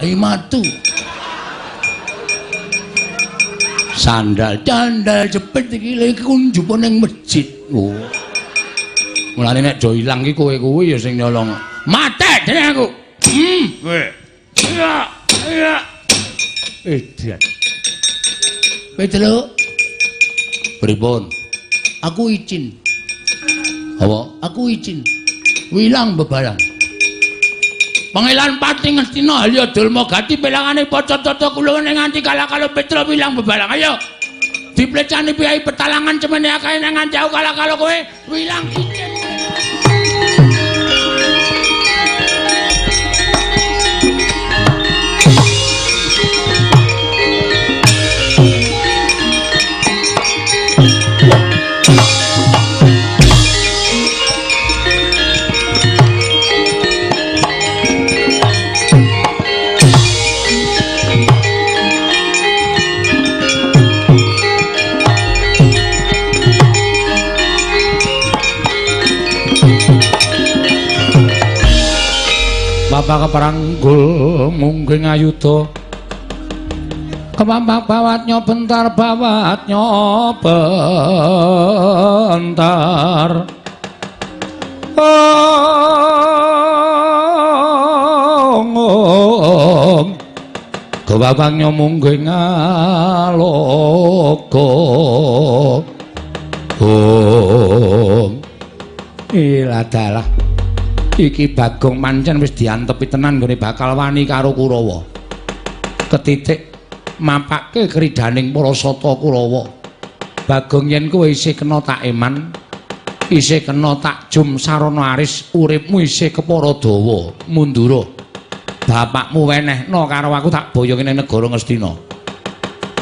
Ayo matu. Sandal candal jepit iki lha iki kunjupo ning masjid. Oh. Mulane nek do ilang iki kowe kuwi ya sing nyolong. Mate dene aku. Kowe. Ya, ya. Edan. Petruk. Pripun? Aku izin. Apa? Aku izin. Wilang bebalang. Pangeran Pati Ngastina Halya Dulma Gati pelangane paca tata kula nganti kalah-kalah Petruk wilang bebalang. Ayo. Diplecani piyai petalangan cemene akeh nang nganti aku kalah-kalah kowe wilang izin. Bapak keparanggul mungging ayuda kemambang bawatnya bentar bawatnya bentar. Ong kebabangnya mungging aloka. Om iladalah iki Bagong mancen wis diantepi tenan nggone bakal wani karo Kurawa. Ketitik mapake kridaning para sata Kurawa. Bagong yen kowe isih kena tak eman, isih kena tak jum sarana aris, uripmu isih kepara dawa, mundura. Bapakmu wenehno karo aku tak boyong ning negara Ngastina.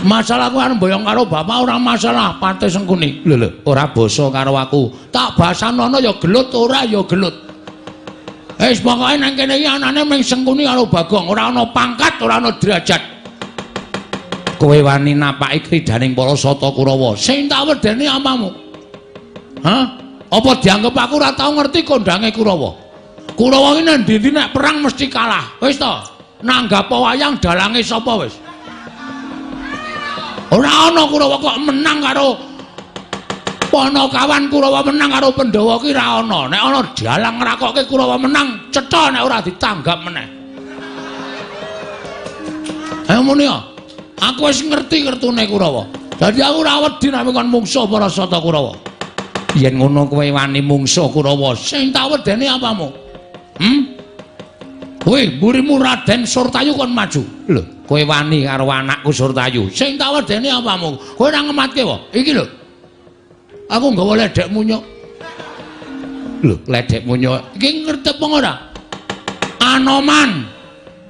Masalah aku arep boyong karo bapak ora masalah, Patih Sengkuni. Lho lho, ora basa karo aku. Tak basanono ya gelut ora ya gelut. Wis pokoke nang kene iki anane mung Sengkuni karo Bagong, ora ana pangkat, ora ana derajat. Kowe wani napaki kridaning para sata Kurawa. Sing tak wedeni apamu? Hah? Apa dianggep aku ora tau ngerti kondange Kurawa? Kurawa iki nang ndi-ndi nek perang mesti kalah. Wis to, nanggap wayang dalange sapa wis? Ora ana Kurawa kok menang karo Panakawan Kurawa menang karo Pandhawa ki ora ana. Nek ana dalang ngrakokke Kurawa menang, cetha nek ora ditanggap meneh. Ayo muni ya. Aku wis ngerti kertune Kurawa. Dadi aku ora wedi nek kon mungsuh para sata Kurawa. Yen ngono kowe wani mungsuh Kurawa, sing tak wedeni apamu? Kowe mburimu Raden Surtayu kon maju. Lho, kowe wani karo anakku Surtayu. Sing tak wedeni apamu? Kowe ora ngematke wae. Iki lho. Aku nggawa ledek munyuk. Lho, ledek munyuk. Iki ngerti apa ora? Anoman,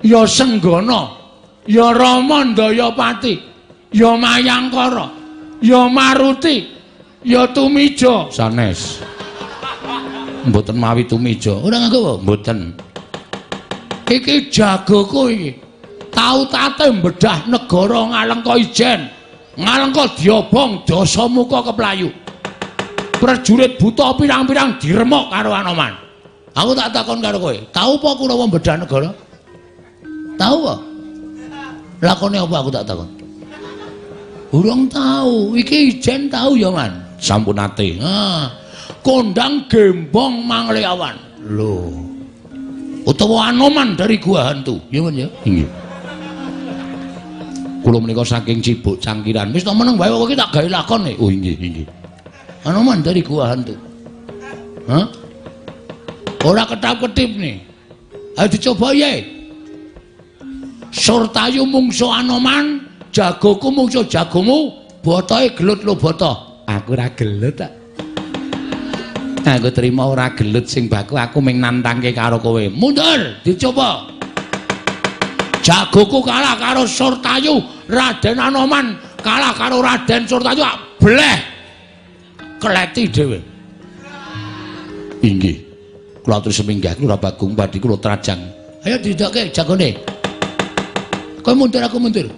ya Senggana, ya Rama Ndayapati, ya Mayangkara, ya Maruti, ya Tumija. Sanes. Mboten mawi Tumija. Ora nganggo apa? Mboten. Iki jagoku iki. Tau tate mbedah negara Ngalengka Ijen. Ngalengka diobong Dasamuka keplayu. Prajurit buta pirang-pirang diremok karo Anoman. Aku tak takon karo kowe, tau apa Kurawa mbedah negara? Tau apa? Lakone apa aku tak takon? Urung tau. Iki ijen tau ya, Man. Sampun nate. Ah, kondang gembong Mangleawan. Lho. Utawa Anoman dari Gua Hantu. Ya, Man ya. Inggih. Kula menika saking Cibuk Cangkiran. Wis tak meneng wae kok iki tak gawe lakon e. Oh inggih, inggih. Anoman dari Gua Hantu. Hah? Ora ketap-ketip nih. Ayo dicoba ya. Surtayu mungsuh Anoman, jagoku mungsuh jagomu, botohe gelut lo boto. Aku ora gelut tak. Aku terima ora gelut sing baku aku mung nantangke karo kowe. Mundur, dicoba. Jagoku kalah karo Surtayu, Raden Anoman kalah karo Raden Surtayu, bleh. Kleti dhewe. Inggih. Kula atur seminggah kula Bagong badhe kula trajang. Ayo didokke jagone. Kowe mundur aku mundur.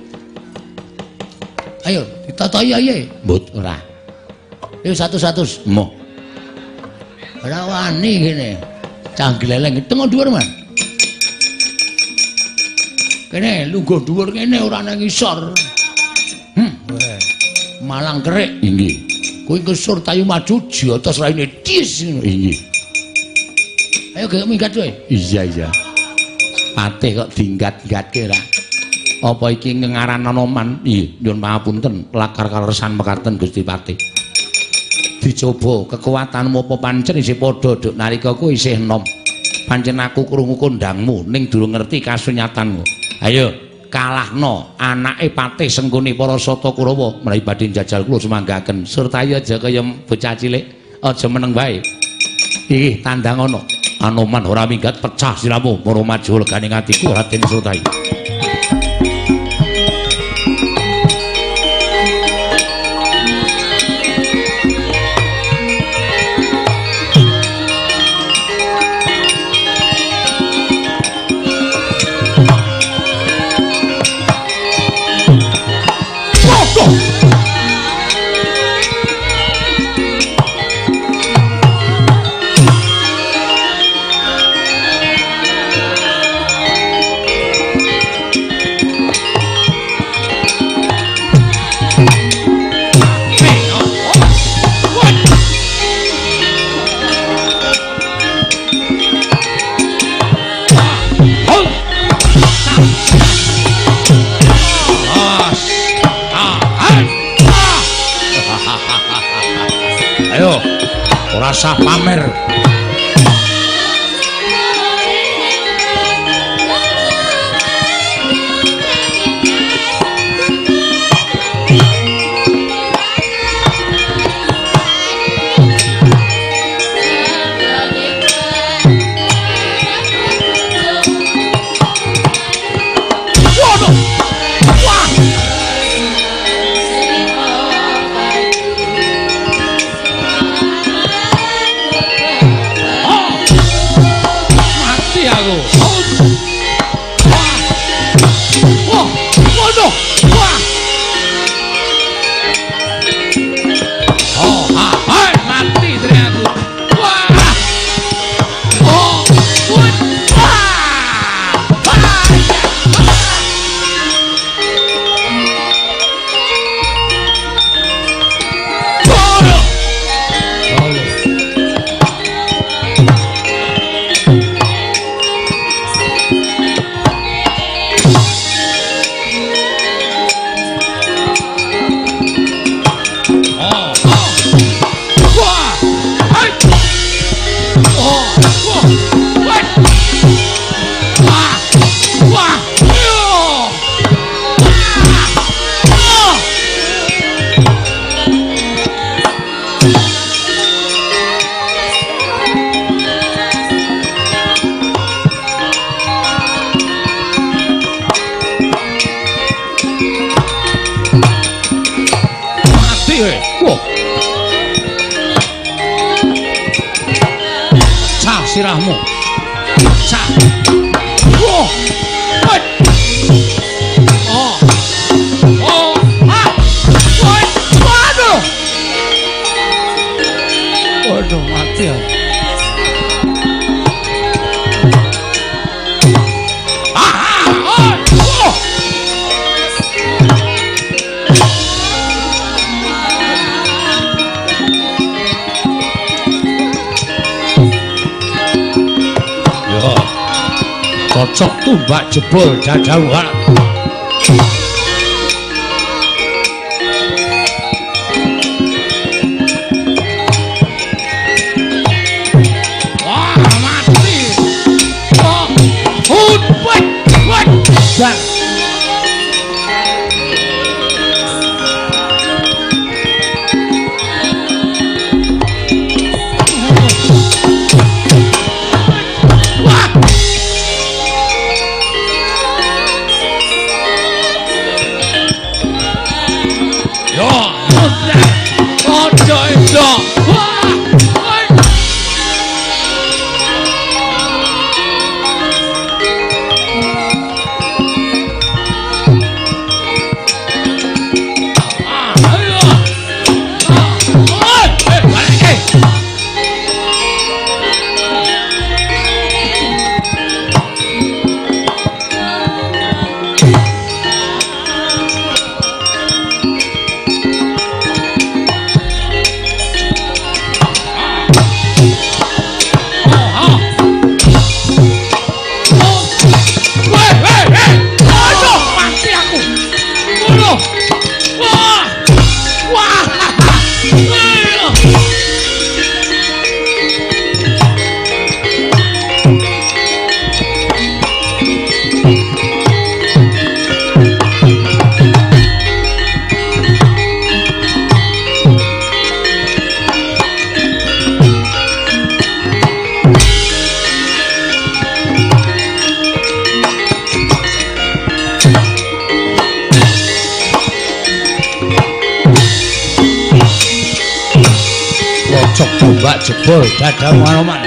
Ayo ditatahi ae. Mbut ora. Ayo 100. Moh. Ora wani kene. Cah gleleng tengok dhuwur, Man. Kene lungguh dhuwur kene ora nang ngisor. Malang kerik. Inggih. Kuwi kesur tayu maju jotos raine dis. Inggih. Ayo gek minggat kowe. Iya iya. Patih kok dinggat-gatke ra. Apa iki ngengaran Anoman? Nggih, nyuwun pangapunten, lakar kaleresan mekaten Gusti Patih. Dicoba kekuatanmu apa pancen isih padha duk nalika kowe isih enom. Pancen aku krungu kondangmu ning durung ngerti kasunyatanmu. Ayo kalahno anake Patih Sengkuni para Sata Kurawa menawi badhe njajal kula sumanggaken. Surtayi aja kaya bocah cilik, aja meneng wae. Iki tandang ana. Anoman ora minggat pecah siramu mara maju legane atiku Raden Surtayi. Ayo, ora sah pamer. Sirahmu. Cah. Wah. Oh. Oh. Ah. Waduh. Waduh mati ya. Ah. Oh. Cocok tumbak jebol jajauhan. Wah, mati. Oh, hut, wet, wet. Dan Tombak jebol dadamu Anoman.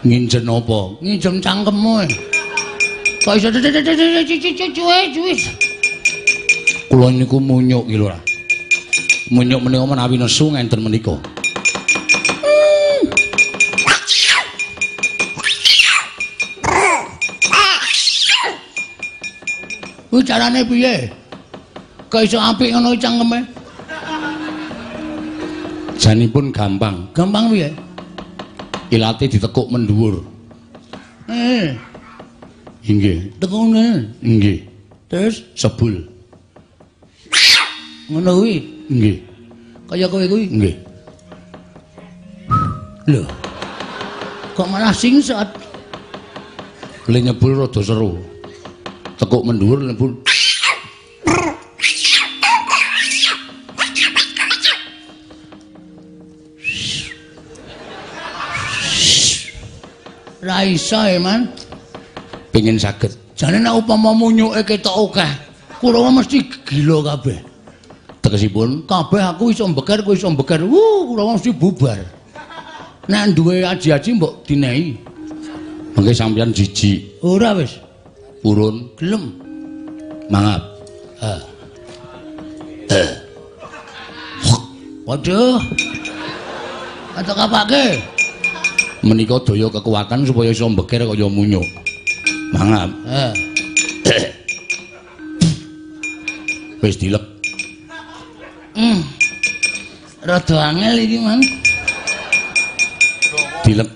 Nginjen apa? Nginjem cangkemmu. Kok iso cuwe-cuwe. Kula niku munyuk iki lho, Ra. Munyuk menika menawi nesu ngenten menika. Kuwi carane piye? Kok iso apik ngono cangkeme? Janipun gampang. Gampang piye? Ilate ditekuk mendhuwur. Inggih. Tekuk ngene. Inggih. Terus sebul. Ngono kuwi. Nggih. Kaya kowe kuwi. Nggih. Lho. Kok malah singsat? Le nyebul rada seru. Tekuk mendhuwur nyebul. Ra iso, Man. Pengin saged. Jane nek upama munyuke ketok akeh, Kurawa mesti gila kabeh. Tegesipun kabeh aku iso mbeker, kowe iso mbeker. Kurawa mesti bubar. Nek duwe aji-aji mbok dinehi. Mengke sampeyan jijik. Ora wis. Purun gelem. Mangap. Waduh. Atok apake? Menika daya kekuatan supaya iso mbeker kaya munyuk. Mangap. Wis dilek. Rada angel iki, Man. Dilek.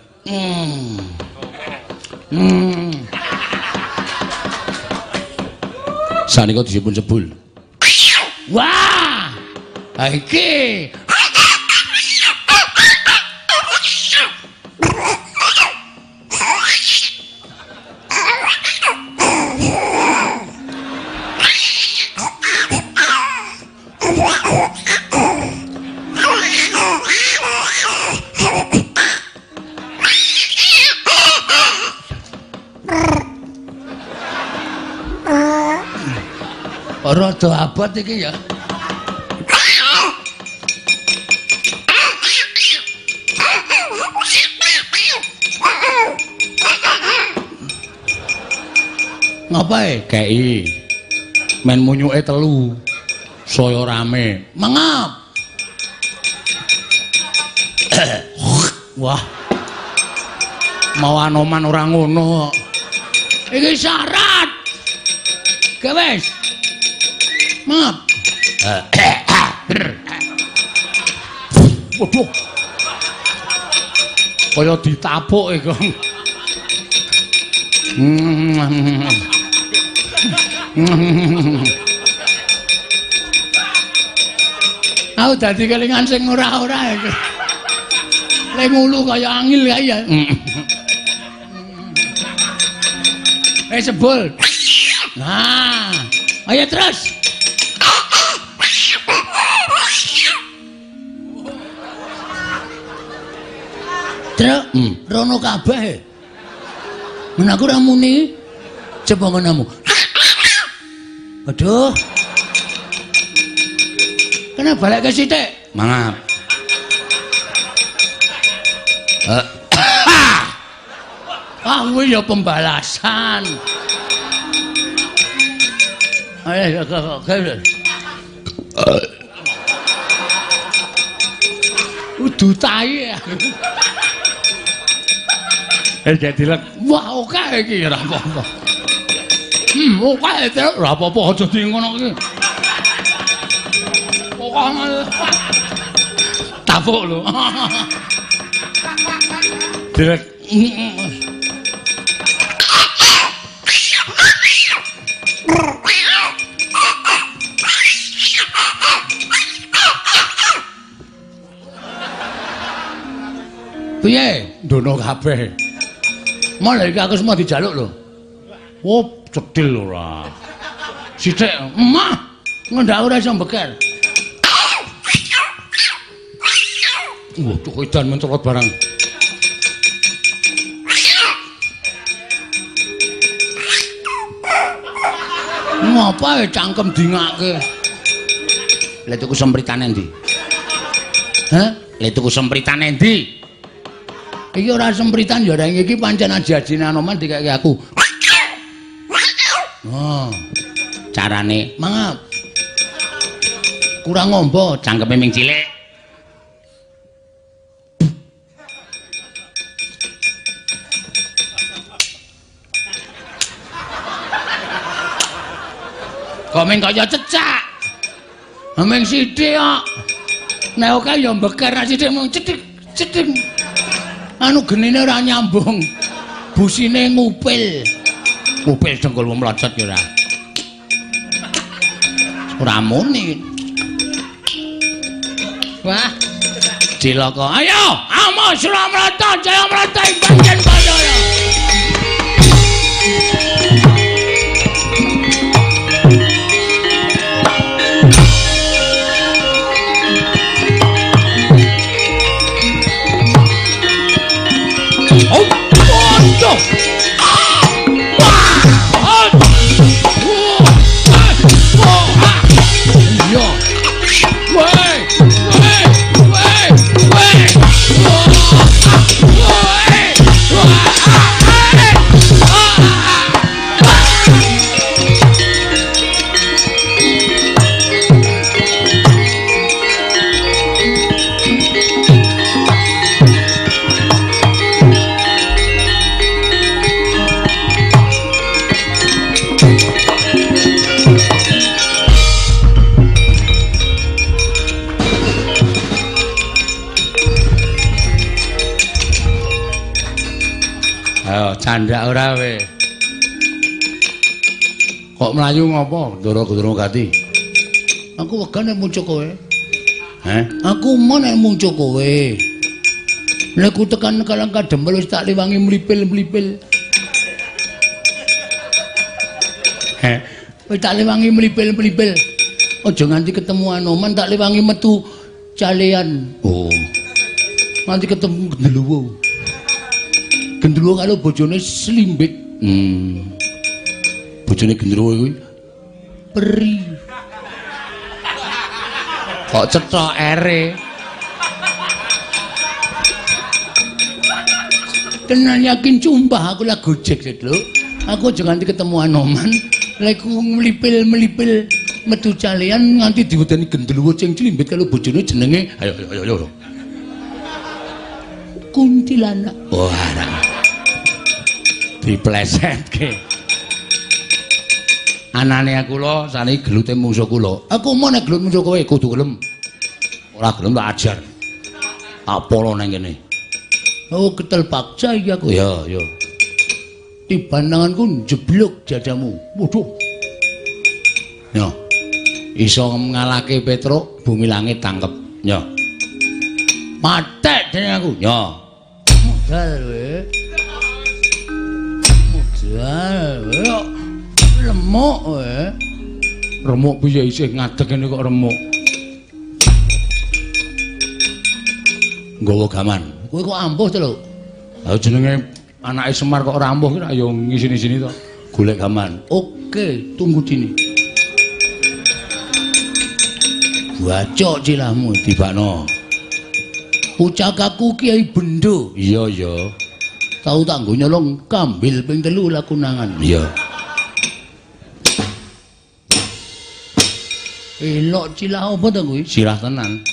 Sanika disipun sebul. Wah! Ha iki. Rada abot iki ya. Ngapae? Kei. Men munyuke telu. Saya rame. Mangap. Wah. Mau Anoman ora ngono. Iki syarat. Ge wis. Mangap. Waduh. Kaya ditapuk iku. Aku dadi kelingan sing ora-ora iki. Le ngulu kaya angil kae ya. Sebul. Nah, ayo terus. Truk, rono kabeh. Men aku ora muni. Coba ngonomu. Aduh. Kena balik ke sithik. Mangap. Ah, kuwi ya pembalasan. Ayo, udu tai. Jadi lek. Wah, oke iki ora apa-apa. Oke, ora apa-apa aja di ngono iki. Tapuk lho. Direk. Piye? Ndono kabeh. Malah iki aku semua dijaluk lho. Oh, cedhil ora. Sithik, emah. Ngendak ora iso mbeker. Wah, cuk edan mencolot barang. Ngapa cangkem dingake? Le tuku sempritane endi? Hah? Le tuku sempritane endi? Iki ora sempritan ya reng iki pancen aji-ajine Anoman dikeke aku. Oh. Carane mangap. Kurang ngombo, cangkeme ming cilik. Kok ming kaya cecak. Ming sithik kok. Nek oke ya mbeker sithik mung cethik cethik. Anu genine ora nyambung. Busine ngupil. Ngupil dengkulmu mlocot ya ora. Ora muni. Wah. Cilaka. Ayo, amo Suramrata, Jayamrata ing pancen Pandaya. Candak ora we. Kok mlayu ngopo? Ndara-ndara gati. Aku wegah nek muncul kowe. Heh? Aku mau nek muncul kowe. Nek ku tekan Kalang Kadempel wis tak liwangi mlipil-mlipil. Heh? Wis tak liwangi mlipil-mlipil. Aja nganti ketemu Anoman tak liwangi metu calean. Oh. Nganti ketemu Genderuwo. Genderuwo karo bojone Slimbit. Bojone Genderuwo kuwi peri. Kok cethok ere. Tenan yakin sumpah aku lah gojek lho. Aku aja nganti ketemu Anoman, lek mlipil-mlipil metu calean nganti diwedeni Genderuwo sing Slimbit karo bojone jenenge ayo ayo ayo. Kuntilanak. Wah, ora. Diplesetke. Anane aku lho saniki gelute mungsuh kula. Aku mau nek gelut mungsuh kowe kudu gelem. Ora gelem tak ajar. Tak polo nang kene. Oh, ketel paksa iki aku. Ya, ya. Tiban tanganku njeblug dadamu. Waduh. Yo. Iso ngalahke Petruk, bumi langit tangkep. Yo. Matek dening aku. Yo. Modal kowe. Modal kowe. Remuk kowe. Remuk piye isih ngadeg kene kok remuk. Nggawa gaman. Kowe kok ampuh to lho? Ha jenenge anake Semar kok ora ampuh ki ra ya ngisini-sini to. Golek gaman. Oke, tunggu dini. Bacok cilahmu tibakno. Pucakaku Kiai Bendo. Iya, iya. Tau tak nggo nyolong kambil ping 3 lakunangan. Iya. Elok cilah apa to kuwi? Silah tenan.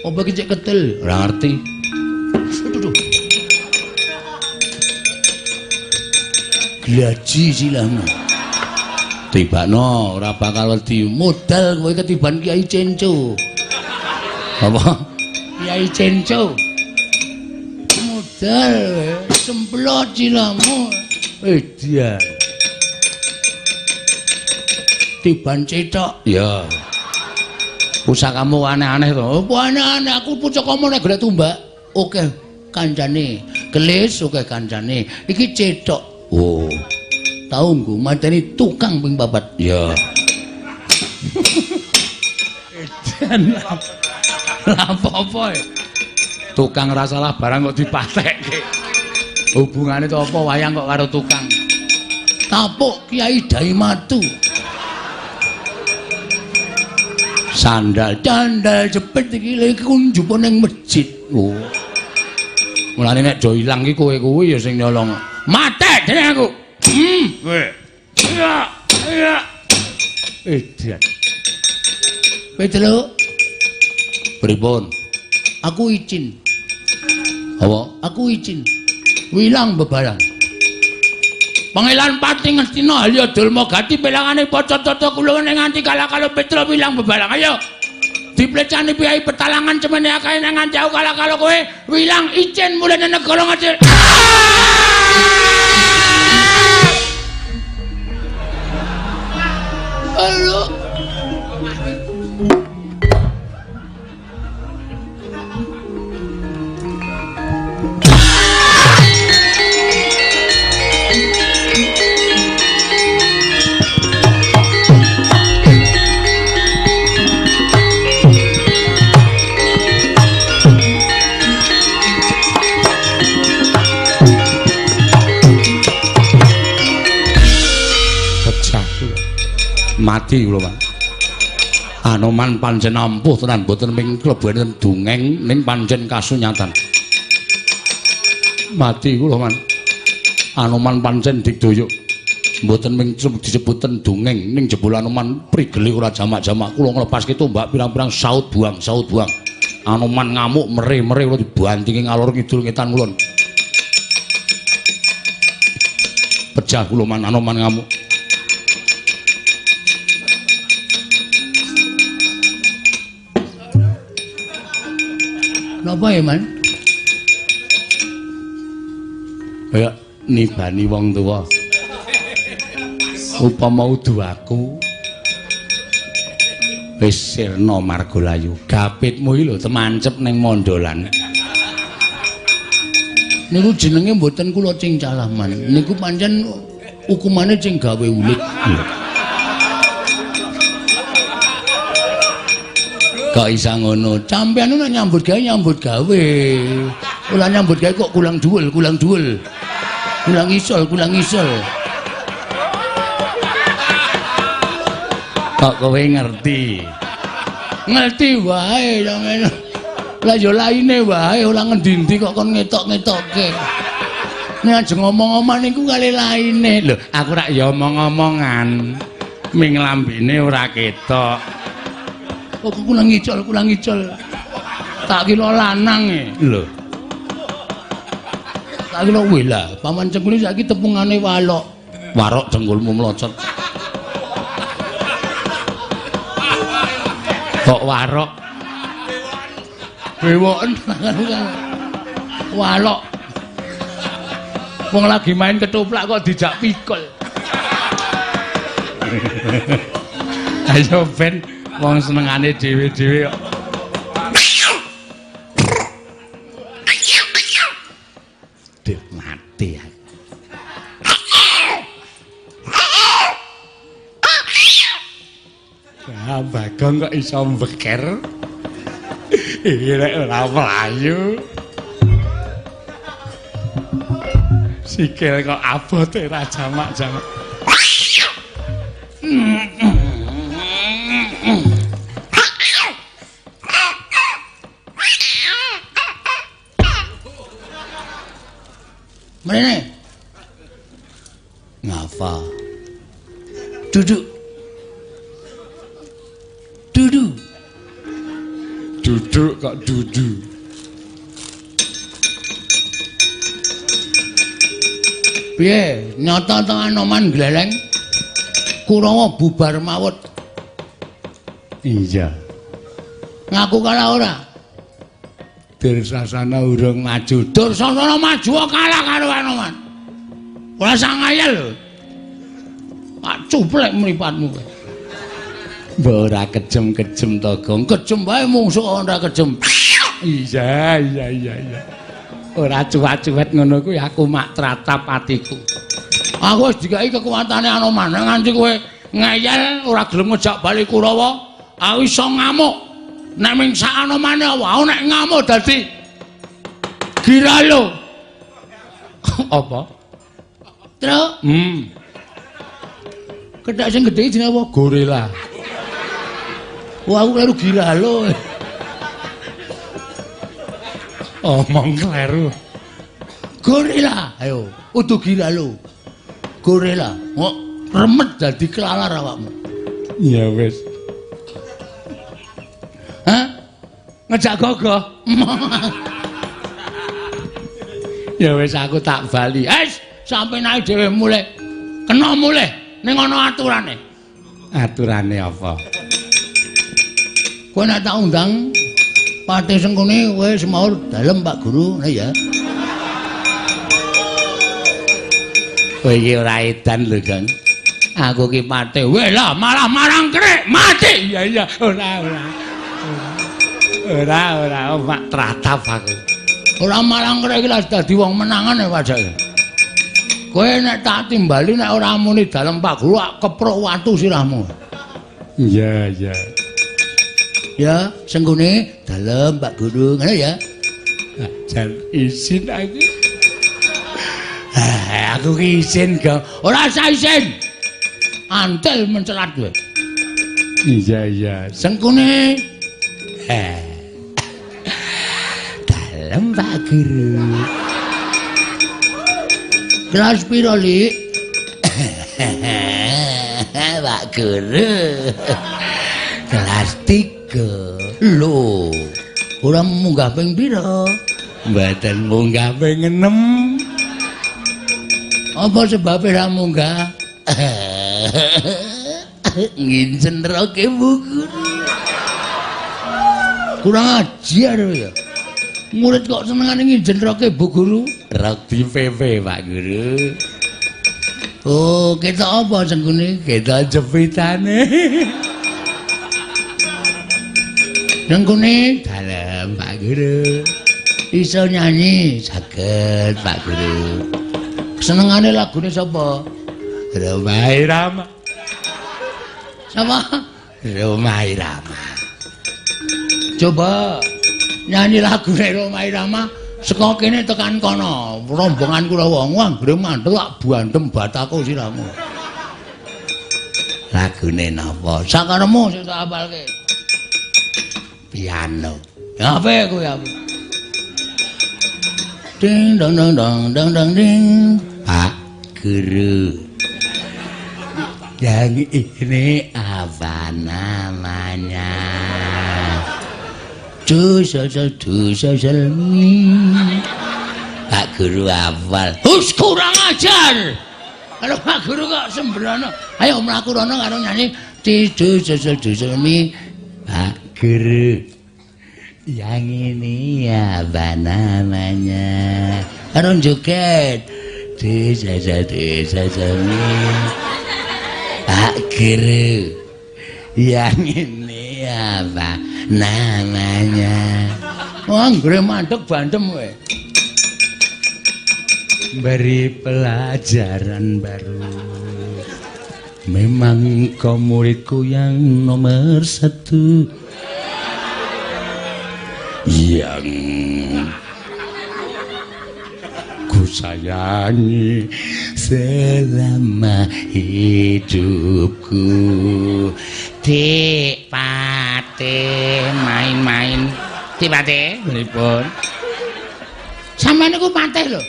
Apa iki cek ketil? Ora ngerti. Aduh. Glaji silahmu. Tibakno ora bakal wedi. Modal kowe ketiban Kiai Cenco. Apa? Kiai Cenco. Modal semplot silahmu. Edan. Tiban cetok. Iya. Pusakamu aneh-aneh to. Apa aneh-aneh? Aku pusakamu nek golek tumbak. Oke kancane. Kelis oke kancane. Iki cetok. Oh. Tau nggo mateni tukang ping 4. Iya. Edan. Lah apa-apa e? Tukang ora salah barang kok dipatekke. Hubungane to apa wayang kok karo tukang? Tapuk Kiai Daimatu. Sandal candal jepit iki lha iki njupuk ning masjid. Oh. Mulane nek do ilang iki kowe kuwi ya sing nyolong. Matek dening aku. Kowe. Iya, iya. Edan. Petruk. Pripun? Aku izin. Apa? Aku izin. Wilang bebarang. Pangelan Pati Ngastina Halya Dulma Gati pelangane paca tata kula ning nganti kala-kala Petruk wilang bebarang. Ayo. Diplecani piyai petalangan cemene akeh nang nganti aku kala-kala kowe wilang izin mulih nang negara Ngastina. Halo. Mati kula, Pak. Anoman pancen ampuh tenan mboten ming klebu enten dongeng ning pancen kasunyatan. Mati kula, Man. Anoman pancen digdoyok. Mboten ming disebuten dongeng ning jebul Anoman prigele ora jamak-jamak. Kula nglepaske tombak pirang-pirang saut buang, saut buang. Anoman ngamuk mere-mere kula dibantingi ngalor ngidul ngetan kulon. Pejah kula, Man, Anoman ngamuk. Napa ya, Man? Kaya nibani wong tuwa. Upama udu aku wis sirna margalayu. Gapitmu iki lho temancep ning mondolan. Niku jenenge mboten kula cingcalah, Man. Niku pancen hukumane sing gawe ulit. Kok isa ngono? Sampeyan nek nyambut gawe nyambut gawe. Ora nyambut gawe kok kulang dhuwul, kulang dhuwul. Kulang isol, kulang isol. Kok kowe ngerti? Ngerti wae sampeyan. Lah ya laine wae ora ngendi-endi kok kon ngetok-ngetokke. Nek ajeng ngomong-omong niku kali laine. Lho, aku rak ya omong-omongan. Ming lambene ora ketok. Kok kulang ngicol, kulang ngicol. Tak kira lanang e. Lho. Tak kira weh lah, paman cengkule saiki tepungane walok. Warok cengkulmu mlocot. Kok warok? Bewoken walok. Wong lagi main ketoprak kok dijak pikul. Ayo ben wong senengane dhewe-dhewe kok. Duh, mati aku. Ya Bagong kok iso mbeker. Iki rek ora mlayu. Sikil kok abote ra jamak-jamak. Mrene. Ngapa? Duduk. Duduk. Duduk kok duduk. Piye? Nyata to Anoman gleleng? Kurawa bubar mawut. Iya. Ngaku kalah ora? Dursasana urung maju. Dursasana maju kalah karo Anoman. Ora sang ngayal lho. Pak cuplek mripatmu kowe. Mbok ora kejem-kejem to, Gong. Kejem wae mungsuh ora kejem. Iya, iya, iya, iya. Ora cuwat-cuwet ngono kuwi aku mak tratap atiku. Aku wis dikai kekuatane Anoman nganti kowe ngeyel ora gelem ngejak bali Kurawa, aku iso ngamuk. Nek ming sak Anomane apa? Aku nek ngamuk dadi giralo. Apa? Truk. Kethek sing gedhe jenenge apa? Gorila. Wah, aku kleru giralo. Omong kleru. Gorila, ayo, udu giralo. Gorila, kok remet dadi kelalar awakmu. Ya wis. Hah? Ngejak gogoh. Ya wis aku tak bali. Es, sampe naik dhewe mulih. Kena mulih ning ana aturane. Aturane apa? Kowe nek tak undang Patih Sengkuni kowe semaur dalem Pak Guru, nah ya. Kowe iki ora edan lho, Gang. Aku ki patih. Weh lah, malah marang krek, mati. Iya iya, ora ora. Ora ora mak tratap aku. Ora marang krek iki lah dadi wong menangan ya pajake. Kowe nek tak timbali nek ora muni dalem Pak Guru ak keprok watu sirahmu. Iya iya. Ya, Sengkuni dalem Pak Guru, ngono ya. Jan izin aku. Aku ki izin, Gong. Ora usah izin. Antel mencelat kowe. Iya iya. Sengkuni. Dalem Pak Guru. Kelas piro, Lik? Pak Guru. Kelas 3. Lho, ora munggah ping pira? Mboten munggah ping 6. Apa sebabe ra munggah? Ngincen roke Bu Guru. Kurang ajar ya. Murid kok senengane ngincen roke Bu Guru? Rok di PP Pak Guru. Oh, ketok apa Sengkuni? Ketok jepitane. Sengkuni dalem Pak Guru. Iso nyanyi? Saged Pak Guru. Senengane lagune sapa? Rhoma Irama. Sapa? Rhoma Irama. Coba nyanyi lagune Rhoma Irama saka kene tekan kono. Rombongan Kurawa anggere mantel tak bandem batako siramu. Lagune napa? Sakaremu sing tak apalke. Piano. Ya apa kowe aku? Ding dong dong dong dong dong ding. Pak Guru. Yang ini apa namanya? Do sol sol do sol sol mi. Pak Guru hafal. Hus, kurang ajar. Kalau Pak Guru kok sembrono. Ayo mlaku rono karo nyanyi do sol sol do sol mi. Pak Guru. Yang ini apa namanya? Karo joget. Do sa sa do sa sa mi. Pak Guru, yang ini apa namanya? Wah, anggere mandek bandem kowe. Beri pelajaran baru. Memang kau muridku yang nomor satu. Yang ku sayangi selama hidupku. Dik Pate main-main. Dik Pate, pripun? Sampeyan niku patih lho.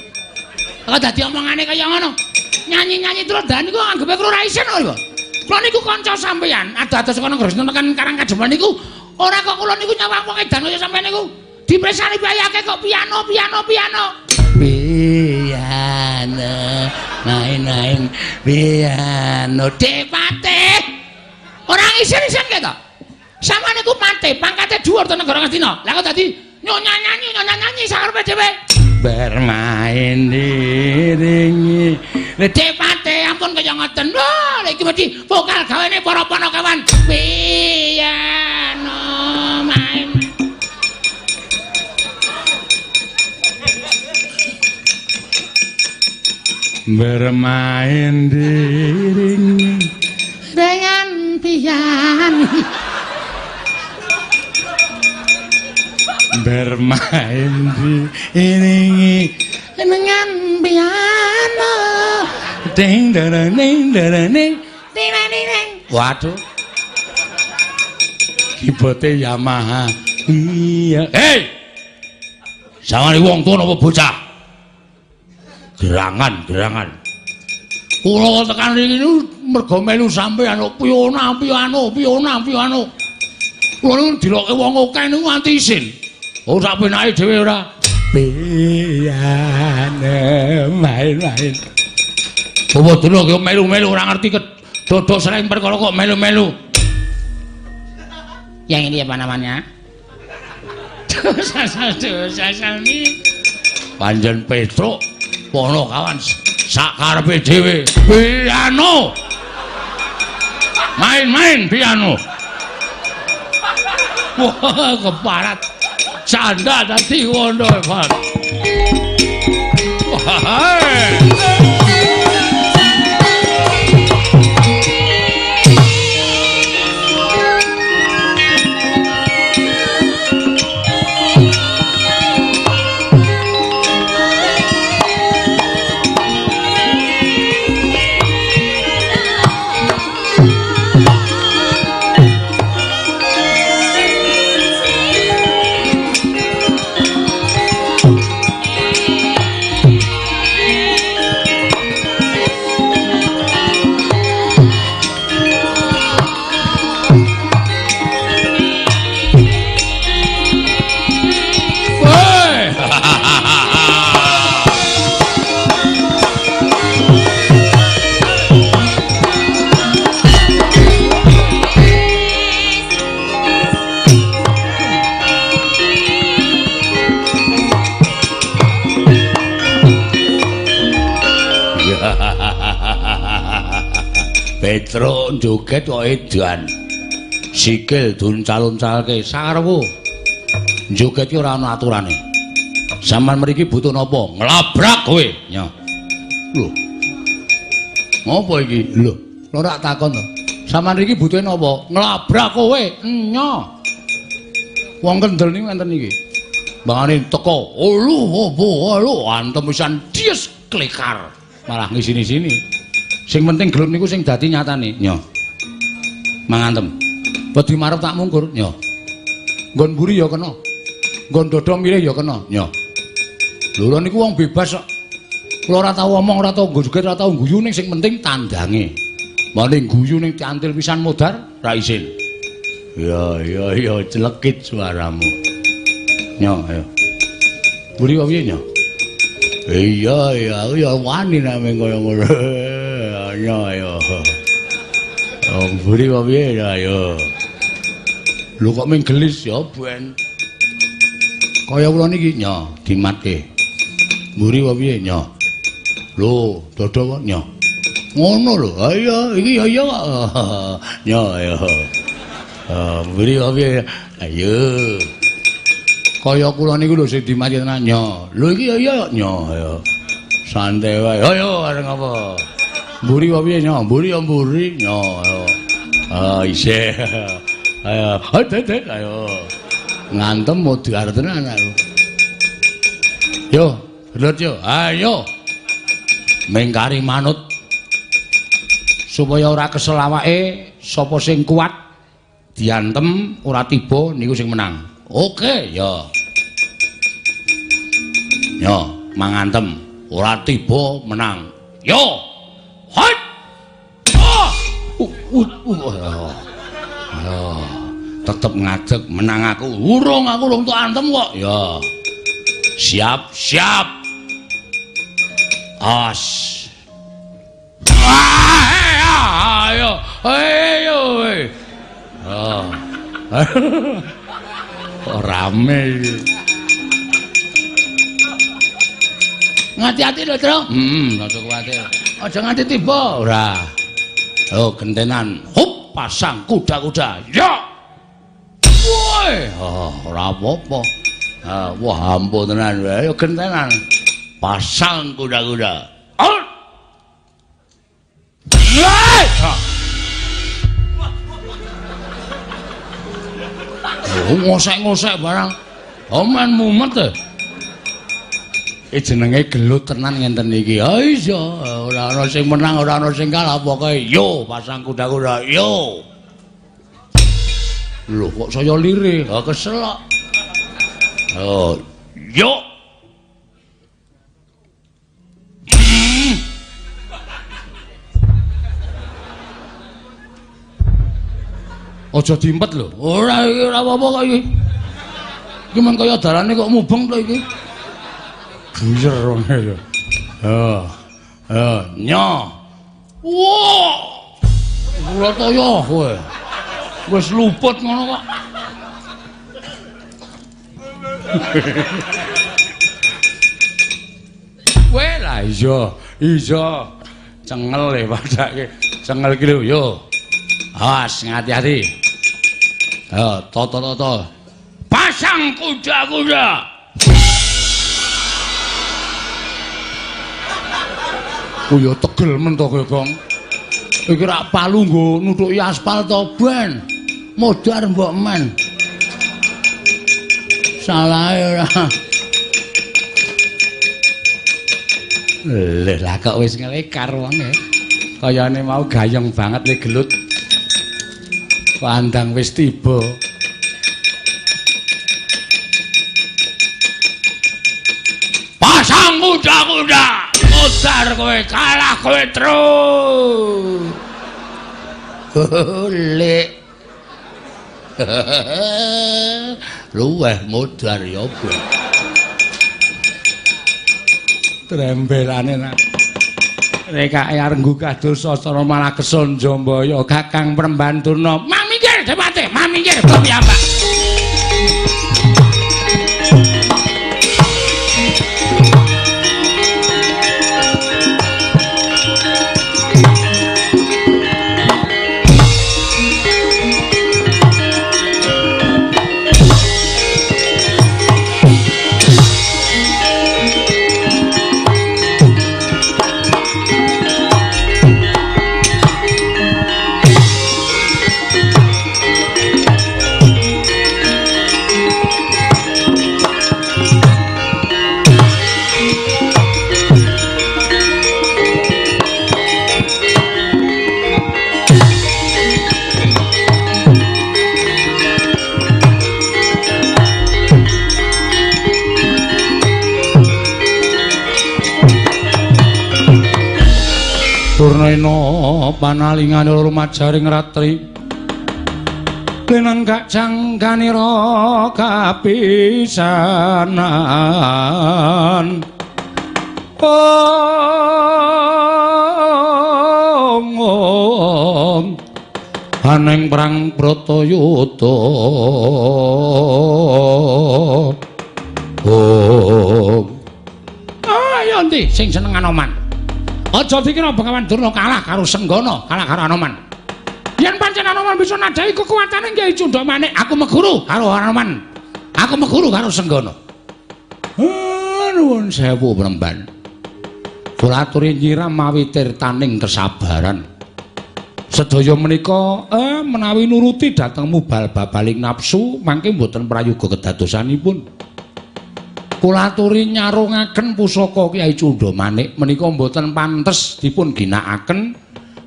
Kok dadi omongane kaya ngono? Nyanyi-nyanyi terus dan niku anggepe kula ora isin kok lho. Kula niku kanca sampeyan, ado-ado saka Negara tekan Karang Kademangan niku ora kok kula niku nyawang wong edan kaya sampeyan niku. Dipresani bayake kok piano piano piano. Piano main-main piano. Dik Pate. Ora isin-isin keto. Sampeyan niku patih, pangkate dhuwur to negara Ngastina. Lah kok dadi nyonya nyanyi, nyonya nyanyi sakarepe dhewe. Bermain diringi. Dik Pate ampun kaya ngoten. Lho, iki mesti vokal gawene para panakawan. Piano main. Bermain diringi dengan piano. Bermain diiringi dengan piano. Ding dang ding dang ding ding ding. Waduh, keyboardnya Yamaha. Iya. Hei, sawani wong tuwa napa bocah? Gerangan, gerangan. Kula tekan riki niku mergo melu sampeyan piano piano piano piano. Kula niku diloke wong akeh niku nganti isin. Oh, sak penake dhewe ora. Piano main-main. Apa dulu kok melu-melu ora ngerti dodok sering perkara kok melu-melu. Yang ini apa namanya? Dosa mi. Panjen Petruk pono kawan sak karepe dhewe. Piano. Main-main piano. Wah, keparat. Canda dadi ngono, Pak. Wah. Petruk joget kok edan. Sikil duncal-uncalke sarwu. Joget ki ora ana aturane. Sampeyan mriki butuh napa? Nglabrak kowe. Nyo. Lho. Ngopo iki? Lho, ora takon to. Sampeyan mriki butuhe napa? Nglabrak kowe. Nyo. Wong kendel niku enten iki. Bangane teko, "Olu, opo, olu," antem pisan dies klekar. Malah ngisini-sini. Sing penting gelem niku sing dadi nyatane. Nyo. Mangantem. Wedi marep tak mungkur. Nyo. Nggon mburi ya kena. Nggon dada mirih ya kena. Nyo. Lho niku wong bebas kok. Kula ora tau omong, ora tau joget, ora tau guyu ning sing penting tandange. Mane guyu ning diantil pisan modar ra isin. Ya ya ya celekit suaramu. Nyo, ayo. Mburi kok piye, Nyo? Iya iya aku ya wani nek kaya ngono. Nyo ayo. Oh, mburi kok piye ya ayo. Lho kok ming gelis ya ben. Kaya kula niki nyo dimatke. Mburi kok piye nyo? Lho, dodo kok nyo. Ngono lho. Ayo, iki ya iya kok. Nyo ayo. Mburi kok piye? Ayo. Kaya kula niku lho sing dimati tenan nyo. Lho iki ya iya nyo ayo. Santai wae. Ayo areng apa? Mburi kok piye nyo? Mburi ya mburi nyo ayo. Ah isih. Ayo, ayo ayo. Ngantem modar tenan aku. Yo, gelut yo. Ayo. Mengkari manut. Supaya ora kesel awake, sapa sing kuat diantem ora tiba niku sing menang. Oke, ya. Yo, mangantem ora tiba menang. Yo. Hot. Oh. Ayo. Tetep ngadeg menang aku. Urung aku urung tok antem kok. Ya. Siap, siap. As. Ayo, ayo. Oh. Kok rame iki. Ngati-ati lho, Tru. Heeh, aja kuwatir. Aja nganti tiba ora. Oh, gentenan. Hup, pasang kuda-kuda. Ya. Woi, oh, ora apa-apa. Ah, wah, ampun tenan. Ayo gentenan. Pasang kuda-kuda. Oh. Oh, ngosek-ngosek barang. Oh, men mumet e. Iki jenenge gelut tenan ngenten iki. Ha iya, ora ana sing menang, ora ana sing kalah, pokoke yo pasang kuda-kuda, yo. Lho kok saya lirih, ha kesel kok. Oh, yo. Aja dimpet lho. Ora iki ora apa-apa kok iki. Iki men kaya dalane kok mubeng to iki. Buyer wong e. Ha. Ha, nyo. Wah. Kula toyo kowe. Wis luput ngono kok. Kowe lah iya, iya. Cengel e padake. Cengel iki lho yo. Awas ngati-ati. Ayo toto-toto. Pasang kuda-kuda. Ku yo tegel men to kowe, Gong. Iki rak palu nggo nuthuki aspal to, ben. Modar mbok men. Salahe ora. Lha lah kok wis ngelekar wonge. Kayane mau gayeng banget le gelut. Pandang wis tiba. Pasang kuda-kuda. Modar kowe, kalah kowe terus. Lek. Luweh modar ya apa. Trembelane nak. Rekake arep nggugah dosa cara malah kesun Jambaya Kakang Prembandurna. Mang minggir Depate, mang minggir piyambak. Durnaina panalingane lumajaring ratri lenenggak jangganira kapisanan. Om om aneng perang Bratayuda. Om ayo ndi sing seneng Anoman? Aja dikira Begawan Durna kalah karo Senggana, kalah karo Anoman. Yen pancen Anoman bisa nadhahi kekuatane Kyai Cundha Manik, aku meguru karo Anoman. Aku meguru karo Senggana. Nuwun sewu Premban. Kula aturi nyiram mawi tirtaning kesabaran. Sedaya menika menawi nuruti dhateng mubal babaling nafsu mangke mboten prayoga kedadosanipun. Kula aturi nyarungaken pusaka Kyai Cundha Manik menika mboten pantes dipun ginakaken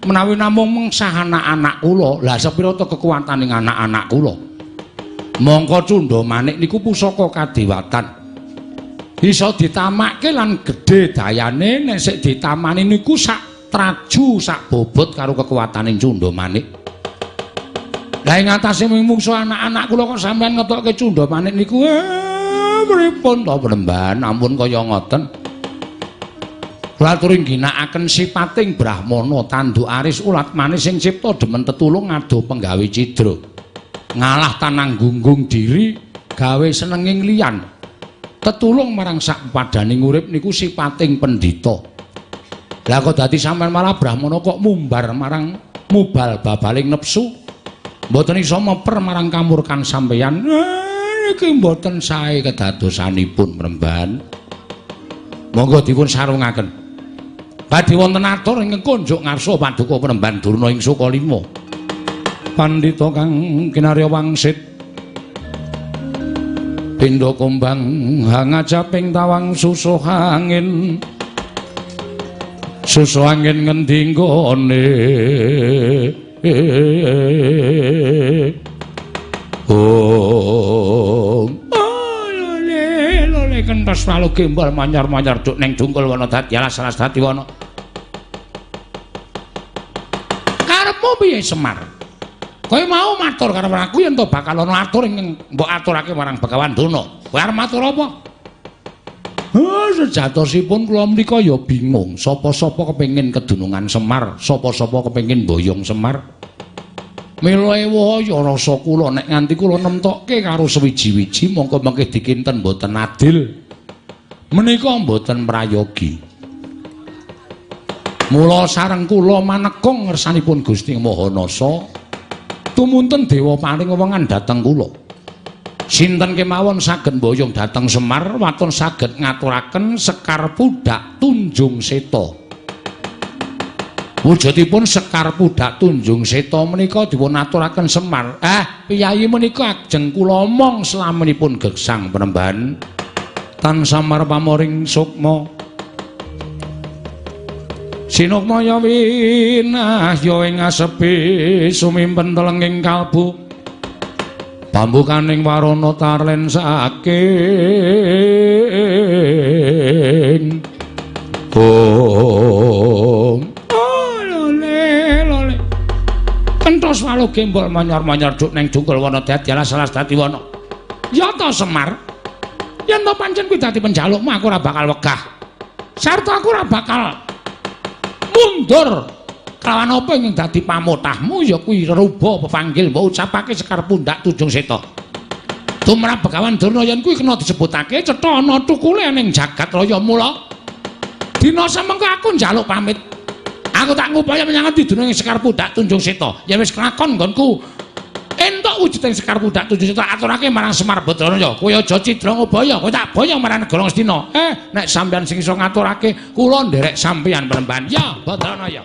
menawi namung mengsah anak-anak kula. Lah sepira ta kekuwataning anak-anak kula? Mongko Cundha Manik niku pusaka kadewatan. Iso ditamakke lan gedhe dayane nek sik ditamani niku sak traju sak bobot karo kekuwataning Cundha Manik. Lah ing atase mungsuh anak-anak kula kok sampean ngetokke Cundha Manik niku pripun to Premban, ampun kaya ngoten. Kula aturi ngginakaken sipating brahmana tanduk aris ulat manis sing cipta demen tetulung ngado penggawe cidra. Ngalah tanang gunggung diri gawe senenging liyan. Tetulung marang sak padaning urip niku sipating pendhita. Lah kok dadi sampean malah brahmana kok mumbar marang mubal babaling nepsu. Mboten iso meper marang kamurkan sampeyan. Iki mboten sae kedadosanipun Premban. Monggo dipun sarungaken. Badhe wonten atur ingkang kunjuk ngarsa paduka Premban Durna ing Sukalima. Pandhita kang kinarya wangsit pindha kumbang hangajaping tawang susuh angin. Susuh angin ngendi nggone? Oh, lole lole kentos walu gembol manyor-manyor duk ning dungkul wana dadi alas-alas dadi wana. Karepmu piye Semar? Kowe mau matur karo aku yen to bakal ana atur ing mbok aturake marang Begawan Durna. Kowe arep matur apa? Sejatosipun kula menika ya bingung. Sapa-sapa kepengin kedunungan Semar, sapa-sapa kepengin boyong Semar. Mila ewaya rasa kula nek nganti kula nemtokke karo sewiji-wiji mongko mengke dikinten mboten adil. Menika mboten prayogi. Mula sareng kula manekung ngersanipun Gusti Maha Nasa, tumunten dewa paring wewengan dhateng kula. Sinten kemawon saged mboyong dhateng Semar waton saged ngaturaken Sekar Pudhak Tunjung Seta. Wujudipun Sekar Pudhak Tunjung Seta menika dipun aturaken Semar. Piyayi menika ajeng kula omong slaminipun gesang Premban. Tan samar pamoring sukma. Sinukmaya winahya ing asepi sumimpen telenging kalbu. Pambukaning warana tarlen saking. Om. Lole lole. Kentos walu gembol manyor-manyor duk ning dungkul wana dadi alas-alas dadi wana. Ya ta Semar. Yen to pancen kuwi dadi penjalukmu aku ora bakal wegah. Sarta aku ora bakal mundur. Kelawan apa ing dadi pamotahmu ya kuwi reruba pepanggil mbok ucapake Sekar Pundhak Tunjung Seta. Tumrap Begawan Durna yen kuwi kena disebutake cetha ana tukule ning jagat raya mula. Dina semengko aku njaluk pamit. Aku tak ngupaya menyang ngendi dununge Sekar Pundhak Tunjung Seta. Yen wis kelakon nggonku entuk wujuding Sekar Pundhak Tunjung Seta aturake marang Semar Badranaya. Kowe aja cidra ngobaya, kowe tak boyong marang negara Ngastina. Nek sampeyan sing iso ngaturake kula nderek sampeyan Premban. Ya Badranaya.